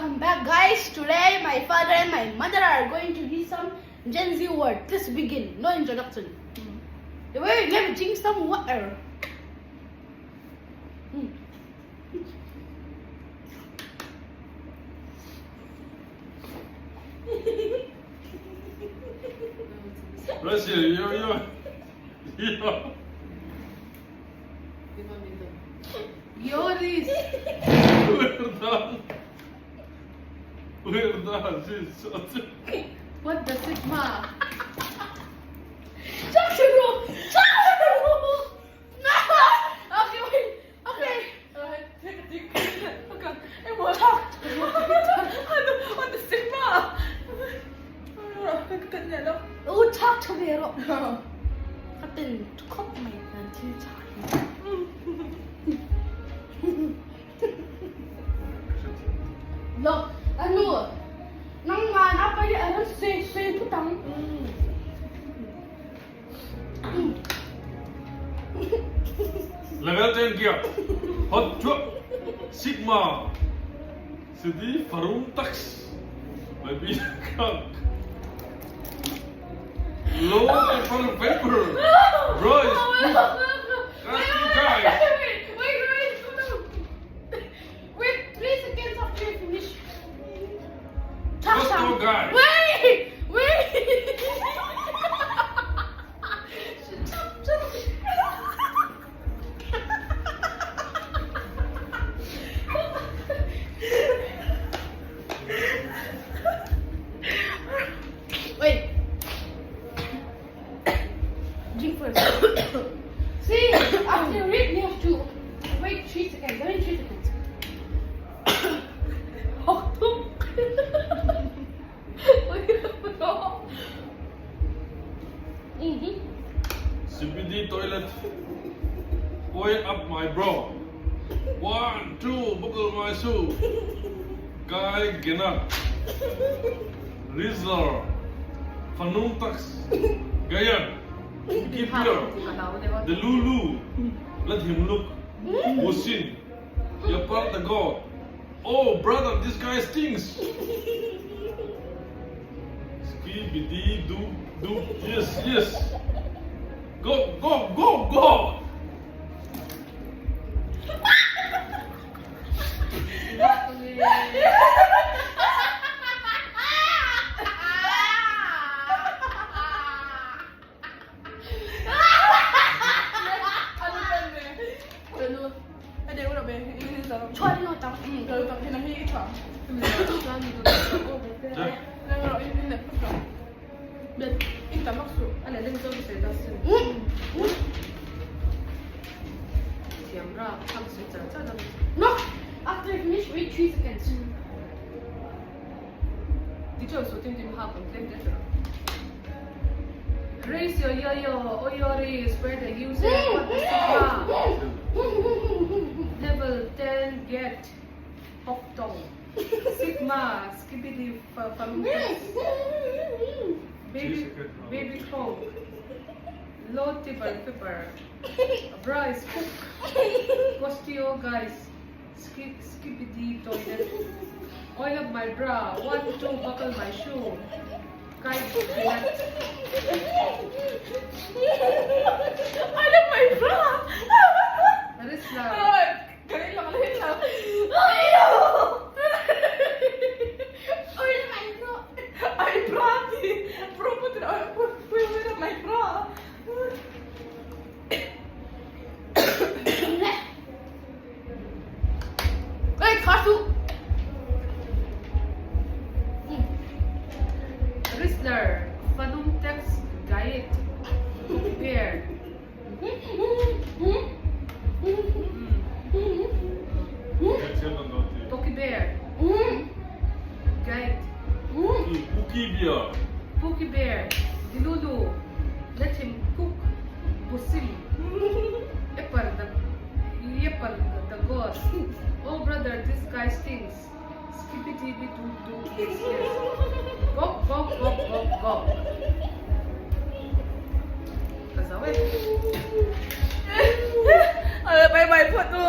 Welcome back guys. Today my father and my mother are going to read some Gen Z word. Let's begin. No introduction. Wait, wait, let me drink some water. Russia, yo, yo. Yo. Yoris. What the sigma? Okay, wait. Okay. U chak tha ve rawh. Ka ten khawp mai nan thil tha hi. Lo, anu, nangman a pai a ran se se putang. Level 10 kia hot chuak Sigma City Farum Tax Baby Kak Low paper paper Royce Guys Wait, wait, wait, wait, 3 seconds after you finish. Let's go guys Wait, wait. Wait. Drink first. See, after you read, you have to wait 3 seconds. Only 3 seconds. CBD toilet Oil up my bro One, two, buckle my shoe Guy Genak Rizzler Fanung Tax Gayan Keep here The Lulu Let him look Musin You're part the God Oh brother this guy stinks Skibidi doo doo yes yes Go go go go No! After you finish, wait 3 seconds. Raise your yo-yo, Oyori is where the user what the sigma. Level 10 get Hok Tong. Sigma skibidi famuntas. Baby baby crow. Low tipper pepper. Bra is cook. Costio guys. Skip skibidi toilet. Oil up my bra. 1 2 buckle my shoe. Kite peanut. I love my bra! Risla. Oil my bra! Wait, Kasu! Rizzler. Fanum text diet. Bear. Poki bear. Guide. Cookie beer Pookie bear. Dilulu. Let him cook. Busim. Epar the Yepar the ghost. Oh brother, this guy stinks. Skippity doo doo yes yes. Go go go go go. Kazawe. Bye bye photo.